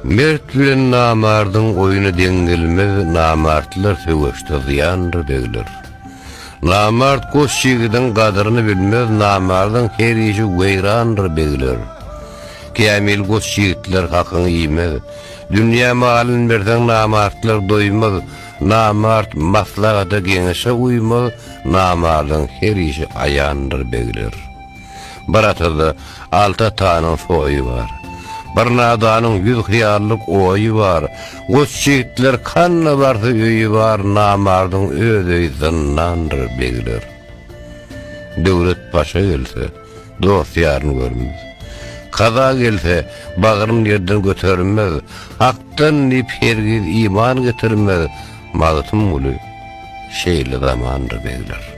Mert bilen namardyň oýny deň gelmez, Namartlar söweşde zyýandyr begler. Namart goç ýigidiň gadyryny bilmez, Namardyň her işi weýrandyr begler. Kämil goç ýigitler hakyňy iýmez, Dünýä malyn berseň namartlar doýmaz, Namart maslahata geňeşe uýmaz, Namardyň her işi aýandyr begler. Bir atada alty atanyň soýy bar. Bir nadanyň ýüz hyýallyk oýy bar. Goç ýigitler kanda barsa öýi bar, Namardyň öz öýi zyndandyr, begler. Döwlet başa gelse, dost-ýaryn görmez. Kaza gelse, bagryn ýerden götermez. Hakdan diýip hergiz iman getirmez. Magtymguly, şeýle zamandyr, begler.